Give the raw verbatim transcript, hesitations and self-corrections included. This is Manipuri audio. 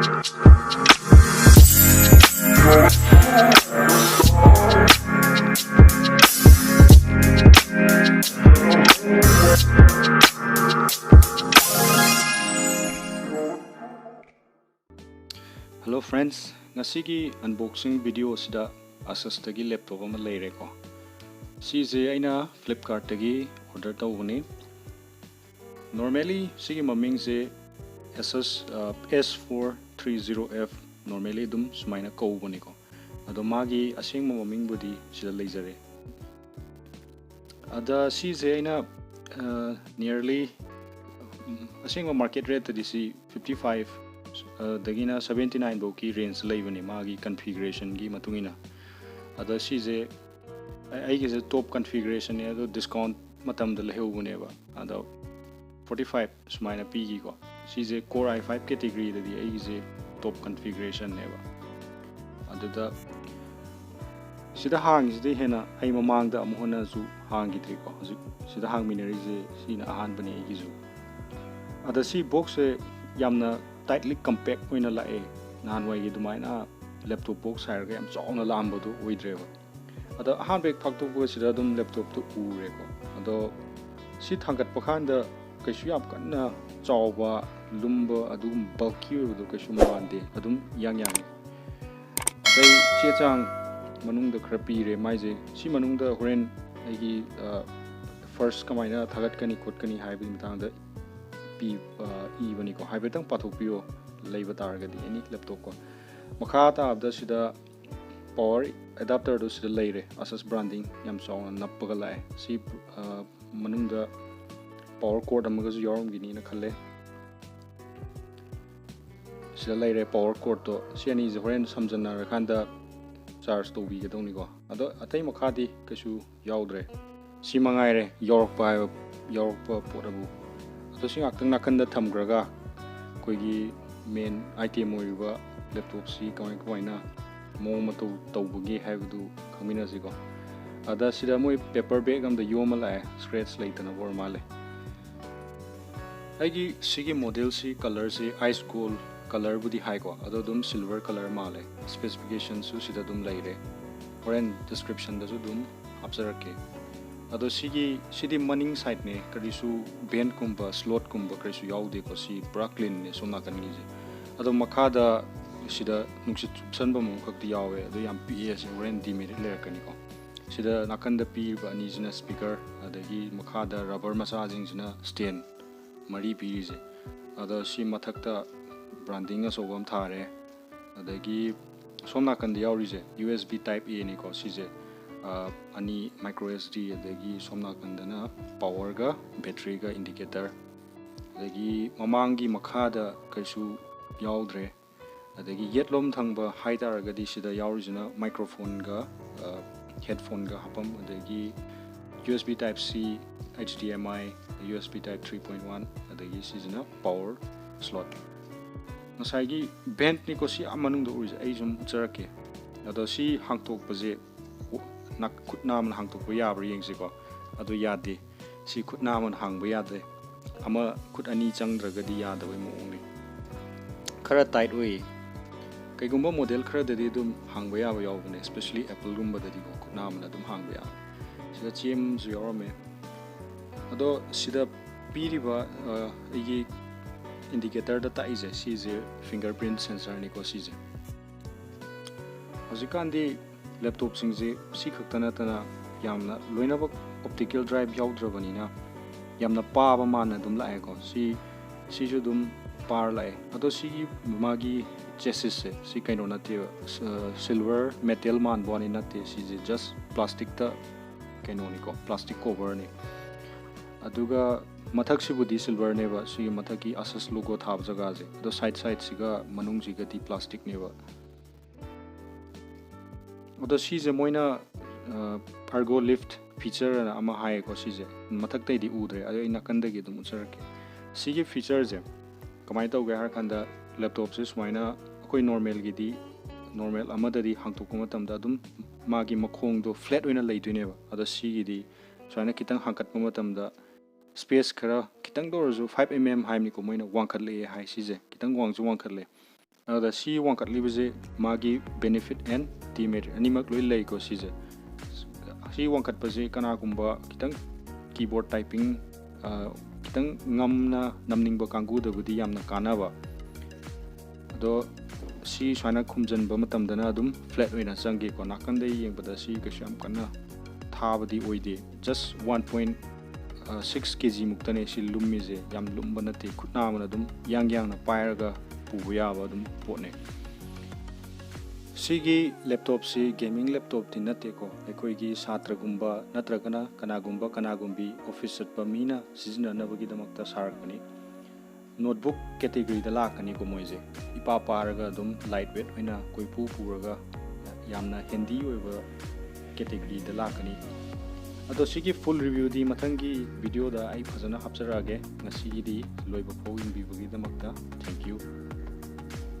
Hello friends, ꯉꯁꯤꯒꯤ unboxing video ꯑꯁꯤꯗ Asusꯇꯒꯤ laptop ꯑꯃ ꯂꯩꯔꯦꯀꯣ꯫ ꯁꯤꯁꯦ ꯑꯩꯅ Flipkartꯇꯒꯤ order ꯇꯧꯕꯅꯤ꯫ Normally ꯁꯤꯒꯤ ꯃꯃꯤꯡꯁꯦ Asus, ꯑ, S four three zero F, normally ꯑꯗꯨꯝ ꯁꯨꯃꯥꯏꯅ ꯀꯧꯕꯅꯤꯀꯣ꯫ ꯑꯗꯣ ꯃꯥꯒꯤ ꯑꯁꯦꯡꯕ ꯃꯃꯤꯡꯕꯨꯗꯤ ꯁꯤꯗ ꯂꯩꯖꯔꯦ꯫ ꯑꯗ ꯁꯤꯁꯦ ꯑꯩꯅ, ꯑ, nearly, ꯎꯝ, ꯑꯁꯦꯡꯕ market rateꯇꯗꯤ ꯁꯤ fifty five, ꯑ, ꯗꯒꯤꯅ seventy nine ꯐꯥꯎꯒꯤ range ꯂꯩꯕꯅꯦ ꯃꯥꯒꯤ configurationꯒꯤ ꯃꯇꯨꯡ ꯏꯟꯅ꯫ ꯑꯗ ꯁꯤꯁꯦ ꯑꯩ-, ꯑꯩꯒꯤꯁꯦ top configurationꯅꯦ, ꯑꯗꯣ discount ꯃꯇꯝꯗ ꯂꯩꯍꯧꯕꯅꯦꯕ꯫ ꯑꯗꯣ forty five ꯁꯨꯃꯥꯏꯅ ꯄꯤꯈꯤꯀꯣ꯫ ꯁꯤꯁꯦ Core i five categoryꯗꯗꯤ ꯑꯩꯒꯤꯁꯦ top configurationꯅꯦꯕ꯫ ꯑꯗꯨꯗ ꯁꯤꯗ ꯍꯥꯡꯉꯤꯁꯤꯗꯤ ꯍꯦꯟꯅ ꯑꯩ ꯃꯃꯥꯡꯗ ꯑꯃꯨꯛ ꯍꯟꯅꯁꯨ ꯍꯥꯡꯈꯤꯗ꯭ꯔꯤꯀꯣ꯫ ꯍꯧꯖꯤꯛ ꯁꯤꯗ ꯍꯥꯡꯃꯤꯟꯅꯔꯤꯁꯦ ꯁꯤꯅ ꯑꯍꯥꯟꯕꯅꯦ ꯑꯩꯒꯤꯁꯨ꯫ ꯑꯗ ꯁꯤ boxꯁꯦ ꯌꯥꯝꯅ tightly compact ꯑꯣꯏꯅ ꯂꯥꯛꯑꯦ꯫ ꯅꯍꯥꯟꯋꯥꯏꯒꯤ ꯑꯗꯨꯃꯥꯏꯅ laptop box ꯍꯥꯏꯔꯒ ꯌꯥꯝ ꯆꯥꯎꯅ ꯂꯥꯛꯑꯝꯕꯗꯨ ꯑꯣꯏꯗ꯭ꯔꯦꯕ꯫ ꯑꯗꯣ ꯑꯍꯥꯟꯕ ꯍꯦꯛ ꯐꯥꯛꯇꯣꯛꯄꯁꯤꯗ ꯑꯗꯨꯝ laptopꯇꯣ ꯎꯔꯦꯀꯣ꯫ ꯑꯗꯣ ꯁꯤ ꯊꯥꯡꯒꯠꯄ ꯀꯥꯟꯗ ꯀꯩꯁꯨ ꯌꯥꯝ ꯀꯟꯅ ꯆꯥꯎꯕ, ꯂꯨꯝꯕ, ꯑꯗꯨꯒꯨꯝꯕ bulky ꯑꯣꯏꯕꯗꯣ ꯀꯩꯁꯨ ꯃꯥꯟꯗꯦ, ꯑꯗꯨꯝ ꯏꯌꯥꯡ ꯌꯥꯡꯉꯤ꯫ ꯑꯇꯩ ꯆꯦ ꯆꯥꯡ ꯃꯅꯨꯡꯗ ꯈꯔ ꯄꯤꯔꯦ ꯃꯥꯏꯁꯦ꯫ ꯁꯤ ꯃꯅꯨꯡꯗ ꯍꯣꯔꯦꯟ ꯑꯩꯒꯤ, ꯑ, first ꯀꯃꯥꯏꯅ ꯊꯥꯒꯠꯀꯅꯤ ꯈꯣꯠꯀꯅꯤ ꯍꯥꯏꯕꯒꯤ ꯃꯇꯥꯡꯗ ꯄꯤ-, ꯑ, ꯏꯕꯅꯤꯀꯣ꯫ ꯍꯥꯏꯐꯦꯠꯇꯪ ꯄꯥꯊꯣꯛꯄꯤꯌꯣ, ꯂꯩꯕ ꯇꯥꯔꯒꯗꯤ any laptop ꯀꯣ꯫ ꯃꯈꯥ ꯇꯥꯕꯗ ꯁꯤꯗ power adapterꯗꯨ ꯁꯤꯗ ꯂꯩꯔꯦ꯫ Asus branding ꯌꯥꯝ ꯆꯥꯎꯅ ꯅꯞꯄꯒ ꯂꯥꯛꯑꯦ꯫ ꯁꯤ, ꯑ, ꯃꯅꯨꯡꯗ power cord ꯑꯃꯒꯁꯨ ꯌꯥꯎꯔꯝꯒꯅꯤꯅ ꯈꯜꯂꯦ꯫ ꯁꯤꯗ ꯂꯩꯔꯦ power cordꯇꯣ꯫ ꯁꯤ ꯑꯅꯤꯁꯦ ꯍꯣꯔꯦꯟ ꯁꯝꯖꯟꯅꯔꯀꯥꯟꯗ charge ꯇꯧꯕꯤꯒꯗꯧꯅꯤꯀꯣ꯫ ꯑꯗꯣ ꯑꯇꯩ ꯃꯈꯥꯗꯤ ꯀꯩꯁꯨ ꯌꯥꯎꯗ꯭ꯔꯦ꯫ ꯁꯤ ꯃꯉꯥꯏꯔꯦ ꯌꯥꯎꯔꯛꯄ ꯍꯥꯏꯕ, ꯌꯥꯎꯔꯛꯄ ꯄꯣꯠ ꯑꯕꯨ꯫ ꯑꯗꯣ ꯁꯤ ꯉꯥꯛꯇꯪ ꯅꯥꯀꯟꯗ ꯊꯝꯈ꯭ꯔꯒ ꯑꯩꯈꯣꯏꯒꯤ main item ꯑꯣꯏꯔꯤꯕ laptopꯁꯤ ꯀꯃꯥꯏ ꯀꯃꯥꯏꯅ ꯃꯑꯣꯡ ꯃꯇꯧ ꯇꯧꯕꯒꯦ ꯍꯥꯏꯕꯗꯨ ꯈꯪꯃꯤꯟꯅꯁꯤꯀꯣ꯫ ꯑꯗ ꯁꯤꯗ ꯃꯣꯏ paper bag ꯑꯃꯗ ꯌꯣꯝꯃ ꯂꯥꯛꯑꯦ, scratch ꯂꯩꯇꯅꯕ ꯑꯣꯏꯔ ꯃꯥꯜꯂꯦ꯫ ꯑꯩꯒꯤ ꯁꯤꯒꯤ modelꯁꯤ colorꯁꯤ ice gold ꯀꯂꯔꯕꯨꯗꯤ ꯍꯥꯏꯀꯣ, ꯑꯗꯣ ꯑꯗꯨꯝ ꯁꯤꯜꯚꯔ ꯀꯂꯔ ꯃꯥꯜꯂꯦ꯫ ꯁ꯭ꯄꯦꯁꯤꯐꯤꯀꯦꯁꯟꯁꯨ ꯁꯤꯗ ꯑꯗꯨꯝ ꯂꯩꯔꯦ, ꯍꯣꯔꯦꯟ ꯗꯤꯁꯀ꯭ꯔꯤꯞꯁꯟꯗꯁꯨ ꯑꯗꯨꯝ ꯍꯥꯞꯆꯔꯛꯀꯦ꯫ ꯑꯗꯣ ꯁꯤꯒꯤ ꯁꯤꯗꯤ ꯃꯅꯤꯡ ꯁꯥꯏꯠꯅꯦ, ꯀꯔꯤꯁꯨ ꯚꯦꯟꯠꯀꯨꯝꯕ ꯁ꯭ꯂꯣꯠꯀꯨꯝꯕ ꯀꯔꯤꯁꯨ ꯌꯥꯎꯗꯦꯀꯣ꯫ ꯁꯤ ꯄꯨꯔꯥ ꯀ꯭ꯂꯤꯟꯅꯦ ꯁꯣꯝ ꯅꯥꯀꯟꯒꯤꯁꯦ꯫ ꯑꯗꯣ ꯃꯈꯥꯗ ꯁꯤꯗ ꯅꯨꯡꯁꯤꯠ ꯆꯨꯞꯁꯟꯐꯝ ꯑꯃꯈꯛꯇꯤ ꯌꯥꯎꯋꯦ, ꯑꯗꯣ ꯌꯥꯝ ꯄꯤꯛꯑꯦ꯫ ꯑꯁꯤ ꯍꯣꯔꯦꯟ ꯗꯤꯃꯦꯔꯤꯠ ꯂꯩꯔꯛꯀꯅꯤꯀꯣ꯫ ꯁꯤꯗ ꯅꯥꯀꯟꯗ ꯄꯤꯔꯤꯕ ꯑꯅꯤꯁꯤꯅ ꯁ꯭ꯄꯤꯀꯔ, ꯑꯗꯒꯤ ꯃꯈꯥꯗ ꯔꯕꯔ ꯃꯆꯥꯁꯤꯡꯁꯤꯅ ꯁ꯭ꯇꯦꯟ ꯃꯔꯤ ꯄꯤꯔꯤꯁꯦ꯫ ꯑꯗꯣ ꯁꯤ ꯃꯊꯛꯇ ꯕ꯭ꯔꯥꯟꯗꯤꯡ ꯑꯆꯧꯕ ꯑꯃ ꯊꯥꯔꯦ꯫ ꯑꯗꯒꯤ ꯁꯣꯝ ꯅꯥꯀꯟꯗ ꯌꯥꯎꯔꯤꯁꯦ ꯌꯨ ꯑꯦꯁ ꯕꯤ ꯇꯥꯏꯞ ꯑꯦꯅꯤꯀꯣ꯫ ꯁꯤꯁꯦ ꯑ, ꯑꯅꯤ ꯃꯥꯏꯀ꯭ꯔꯣ ꯑꯦꯁ ꯗꯤ, ꯑꯗꯒꯤ ꯁꯣꯝ ꯅꯥꯀꯟꯗꯅ ꯄꯥꯋꯔꯒ ꯕꯦꯇ꯭ꯔꯤꯒ ꯏꯟꯗꯤꯀꯦꯇꯔ꯫ ꯑꯗꯒꯤ ꯃꯃꯥꯡꯒꯤ ꯃꯈꯥꯗ ꯀꯩꯁꯨ ꯌꯥꯎꯗ꯭ꯔꯦ꯫ ꯑꯗꯒꯤ ꯌꯦꯠꯂꯣꯝ ꯊꯪꯕ ꯍꯥꯏ ꯇꯥꯔꯒꯗꯤ ꯁꯤꯗ ꯌꯥꯎꯔꯤꯁꯤꯅ ꯃꯥꯏꯀ꯭ꯔꯣꯐꯣꯟꯒ, ꯑ, ꯍꯦꯠꯐꯣꯟꯒ ꯍꯥꯞꯐꯝ, ꯑꯗꯒꯤ U S B type C, H D M I, U S B type three point one, ꯑꯗꯒꯤ ꯁꯤꯁꯤꯅ ꯄꯥꯋꯔ ꯁ꯭ꯂꯣꯠ꯫ ꯉꯁꯥꯏꯒꯤ ꯚꯦꯟꯠꯅꯤꯀꯣ ꯁꯤ ꯑꯥ ꯃꯅꯨꯡꯗ ꯎꯔꯤꯁꯦ, ꯑꯩ ꯁꯨꯝ ꯎꯠꯆꯔꯛꯀꯦ꯫ ꯑꯗꯣ ꯁꯤ ꯍꯥꯡꯇꯣꯛꯄꯁꯦ ꯅꯥ-, ꯈꯨꯠ ꯅꯥꯝꯃꯅ ꯍꯥꯡꯇꯣꯛꯄ ꯌꯥꯕ꯭ꯔꯥ ꯌꯦꯡꯁꯤꯀꯣ꯫ ꯑꯗꯣ ꯌꯥꯗꯦ꯫ ꯁꯤ ꯈꯨꯠ ꯅꯥꯝꯃꯅ ꯍꯥꯡꯕ ꯌꯥꯗꯦ꯫ ꯑꯃ ꯈꯨꯠ ꯑꯅꯤ ꯆꯪꯗ꯭ꯔꯒꯗꯤ ꯌꯥꯗꯕꯩ ꯃꯑꯣꯡꯅꯤ꯫ ꯈꯔ ꯇꯥꯏꯠ ꯑꯣꯏꯌꯦ꯫ ꯀꯩꯒꯨꯝꯕ ꯃꯣꯗꯦꯜ ꯈꯔꯗꯗꯤ ꯑꯗꯨꯝ ꯍꯥꯡꯕ ꯌꯥꯕ ꯌꯥꯎꯕꯅꯦ, especially ꯑꯦꯄꯜꯒꯨꯝꯕꯗꯗꯤꯀꯣ, ꯈꯨꯠ ꯅꯥꯝꯃꯅ ꯑꯗꯨꯝ ꯍꯥꯡꯕ ꯌꯥꯕ꯫ ꯁꯤꯗ ꯆꯦ ꯑꯃꯁꯨ ꯌꯥꯎꯔꯝꯃꯦ꯫ ꯑꯗꯣ ꯁꯤꯗ ꯄꯤꯔꯤꯕ, ꯑ, ꯑꯩꯒꯤ ꯏꯟꯗꯤꯀꯦꯇꯔꯗ ꯇꯥꯛꯏꯁꯦ, ꯁꯤꯁꯦ ꯐꯤꯡꯒꯔ ꯄ꯭ꯔꯤꯟꯠ ꯁꯦꯟꯁꯔꯅꯤꯀꯣ ꯁꯤꯁꯦ꯫ ꯍꯧꯖꯤꯛꯀꯥꯟꯗꯤ ꯂꯦꯞꯇꯣꯞꯁꯤꯡꯁꯦ ꯁꯤ ꯈꯛꯇ ꯅꯠꯇꯅ ꯌꯥꯝꯅ ꯂꯣꯏꯅꯃꯛ ꯑꯣꯞꯇꯤꯀꯦꯜ ꯗ꯭ꯔꯥꯏꯚ ꯌꯥꯎꯗ꯭ꯔꯕꯅꯤꯅ ꯌꯥꯝꯅ ꯄꯥꯕ ꯃꯥꯟꯅ ꯑꯗꯨꯝ ꯂꯥꯛꯑꯦꯀꯣ꯫ ꯁꯤ, ꯁꯤꯁꯨ ꯑꯗꯨꯝ ꯄꯥꯔ ꯂꯥꯛꯑꯦ꯫ ꯑꯗꯣ ꯁꯤꯒꯤ ꯃꯥꯒꯤ ꯆꯦꯁꯤꯁꯁꯦ ꯁꯤ ꯀꯩꯅꯣ ꯅꯠꯇꯦꯕ, ꯁ-, ꯁꯤꯜꯚꯔ ꯃꯦꯇꯦꯜ ꯃꯥꯟꯕ ꯋꯥꯅꯤ ꯅꯠꯇꯦ, ꯁꯤꯁꯦ ꯖꯁ ꯄ꯭ꯂꯥꯁꯇꯤꯛꯇ ꯀꯩꯅꯣꯅꯤꯀꯣ, ꯄ꯭ꯂꯥꯁꯇꯤꯛ ꯀꯣꯚꯔꯅꯤ꯫ ꯑꯗꯨꯒ ꯃꯊꯛꯁꯤꯕꯨꯗꯤ ꯁꯤꯜꯚꯔꯅꯦꯕ, ꯁꯤꯒꯤ ꯃꯊꯛꯀꯤ ꯑꯁꯁ ꯂꯣꯒꯣ ꯊꯥꯕ ꯖꯒꯥꯁꯦ, ꯑꯗꯣ ꯁꯥꯏꯠ ꯁꯥꯏꯠꯁꯤꯒ ꯃꯅꯨꯡꯁꯤꯒꯗꯤ ꯄ꯭ꯂꯥꯁꯇꯤꯛꯅꯦꯕ꯫ ꯑꯗꯣ ꯁꯤꯁꯦ ꯃꯣꯏꯅ, ꯑ, ꯐꯔꯒꯣ ꯂꯤꯐ ꯐꯤꯆꯔ ꯑꯅ ꯑꯃ ꯍꯥꯏꯌꯦꯀꯣ꯫ ꯁꯤꯁꯦ ꯃꯊꯛꯇꯩꯗꯤ ꯎꯗ꯭ꯔꯦ, ꯑꯗꯣ ꯑꯩ ꯅꯥꯀꯟꯗꯒꯤ ꯑꯗꯨꯝ ꯎꯠꯆꯔꯛꯀꯦ꯫ ꯁꯤꯒꯤ ꯐꯤꯆꯔꯁꯦ ꯀꯃꯥꯏꯅ ꯇꯧꯒꯦ ꯍꯥꯏꯔ ꯀꯥꯟꯗ, ꯂꯦꯞꯇꯣꯞꯁꯦ ꯁꯨꯃꯥꯏꯅ ꯑꯩꯈꯣꯏ ꯅꯣꯔꯃꯦꯜꯒꯤꯗꯤ, ꯅꯣꯔꯃꯦꯜ ꯑꯃꯗꯗꯤ ꯍꯥꯡꯇꯣꯛꯄ ꯃꯇꯝꯗ ꯑꯗꯨꯝ ꯃꯥꯒꯤ ꯃꯈꯣꯡꯗꯣ ꯐ꯭ꯂꯦꯠ ꯑꯣꯏꯅ ꯂꯩꯗꯣꯏꯅꯦꯕ꯫ ꯑꯗꯣ ꯁꯤꯒꯤꯗꯤ ꯁꯨꯃꯥꯏꯅ ꯈꯤꯇꯪ ꯍꯥꯡꯀꯠꯄ ꯃꯇꯝꯗ ꯁ꯭ꯄꯦꯁ ꯈꯔ ꯈꯤꯇꯪꯗ ꯑꯣꯏꯔꯁꯨ, ꯐꯥꯏꯚ ꯑꯦꯝ ꯑꯦꯝ ꯍꯥꯏꯕꯅꯤꯀꯣ, ꯃꯣꯏꯅ ꯋꯥꯡꯈꯠꯂꯛꯑꯦ ꯍꯥꯏ ꯁꯤꯁꯦ꯫ ꯈꯤꯇꯪ ꯋꯥꯡꯁꯨ ꯋꯥꯡꯈꯠꯂꯦ꯫ ꯑꯗꯨꯗ ꯁꯤ ꯋꯥꯡꯈꯠꯂꯤꯕꯁꯦ ꯃꯥꯒꯤ benefit and demerit ꯑꯅꯤꯃꯛ ꯂꯣꯏ ꯂꯩꯀꯣ꯫ ꯁꯤꯁꯦ, ꯁꯤ ꯋꯥꯡꯈꯠꯄꯁꯦ ꯀꯅꯥꯒꯨꯝꯕ ꯈꯤꯇꯪ keyboard typing ꯈꯤꯇꯪ ꯉꯝꯅ ꯅꯝꯅꯤꯡꯕ ꯀꯥꯡꯕꯨꯗꯕꯨꯗꯤ ꯌꯥꯝꯅ ꯀꯥꯟꯅꯕ꯫ ꯑꯗꯣ ꯁꯤ ꯁꯨꯃꯥꯏꯅ ꯈꯨꯝꯖꯤꯟꯕ ꯃꯇꯝꯗꯅ ꯑꯗꯨꯝ flat ꯑꯣꯏꯅ ꯆꯪꯒꯦꯀꯣ꯫ ꯅꯥꯀꯟꯗ ꯌꯦꯡꯕꯗ ꯁꯤ ꯀꯩꯁꯨ ꯌꯥꯝ ꯀꯟꯅ ꯊꯥꯕꯗꯤ ꯑꯣꯏꯗꯦ꯫ Just one point six K G ꯃꯨꯛꯇꯅꯦ ꯁꯤ ꯂꯨꯝꯃꯤꯁꯦ, ꯌꯥꯝ ꯂꯨꯝꯕ ꯅꯠꯇꯦ꯫ ꯈꯨꯠ ꯅꯥꯝꯃꯅ ꯑꯗꯨꯝ ꯌꯥꯡ ꯌꯥꯡꯅ ꯄꯥꯏꯔꯒ ꯄꯨꯕ ꯌꯥꯕ ꯑꯗꯨꯝ ꯄꯣꯠꯅꯦ꯫ ꯁꯤꯒꯤ laptopꯁꯤ gaming laptopꯇꯤ ꯅꯠꯇꯦꯀꯣ꯫ ꯑꯩꯈꯣꯏꯒꯤ ꯁꯥꯇ꯭ꯔꯒꯨꯝꯕ ꯅꯠꯇ꯭ꯔꯒꯅ ꯀꯅꯥꯒꯨꯝꯕ ꯀꯅꯥꯒꯨꯝꯕꯤ office ꯆꯠꯄ ꯃꯤꯅ ꯁꯤꯖꯤꯟꯅꯅꯕꯒꯤꯗꯃꯛꯇ ꯁꯥꯔꯛꯄꯅꯤ꯫ Notebook categoryꯗ ꯂꯥꯛꯀꯅꯤꯀꯣ ꯃꯣꯏꯁꯦ꯫ ꯏꯄꯥ ꯄꯥꯔꯒ ꯑꯗꯨꯝ light weight ꯑꯣꯏꯅ ꯀꯣꯏꯄꯨ ꯄꯨꯔꯒ ꯌꯥꯝꯅ handy ꯑꯣꯏꯕ categoryꯗ ꯂꯥꯛꯀꯅꯤ꯫ ꯑꯗꯣ ꯁꯤꯒꯤ full reviewꯗꯤ ꯃꯊꯪꯒꯤ videoꯗ ꯑꯩ ꯐꯖꯅ ꯍꯥꯞꯆꯔꯛꯑꯒꯦ꯫ ꯉꯁꯤꯒꯤꯗꯤ ꯂꯣꯏꯕ ꯐꯥꯎ ꯌꯦꯡꯕꯤꯕꯒꯤꯗꯃꯛꯇ thank you꯫